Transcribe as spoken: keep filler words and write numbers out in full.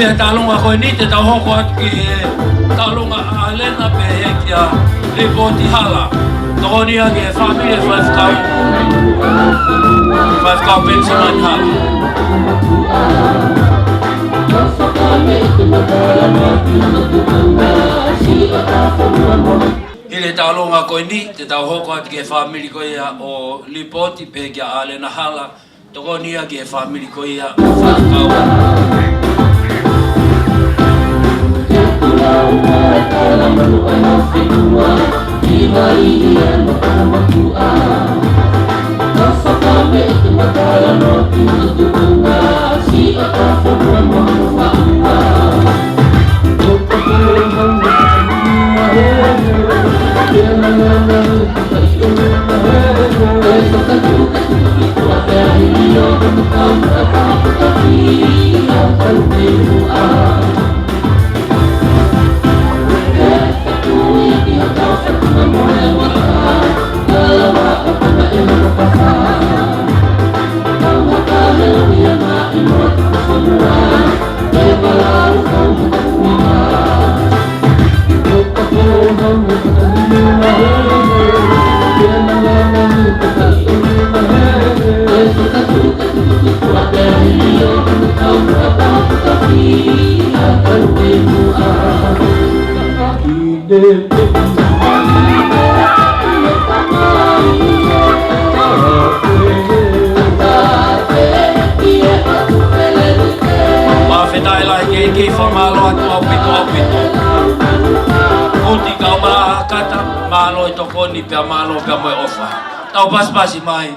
He taʻalonga ko eni te tau hoko atu ki he taʻalonga ʻa ʻAlena pehē kia Lipooti Hala. Tokoni ia ki he fāmili ʻa e faifekau, faifekau Penisimani Hala. ʻI he taʻalonga ko eni te tau hoko atu ki he fāmili ko ia ʻo Lipooti pehē kia ʻAlena Hala. Tokoni ia ki he fāmili ko ia ʻo faifekau. Fakafetaʻi lahi ki he ʻEiki, fakamālō atu ʻaupito, ʻaupito. Kuti kau mākata, mālō e tokoni pea mālō pea mo e ʻofa. Tau pasipasi mai.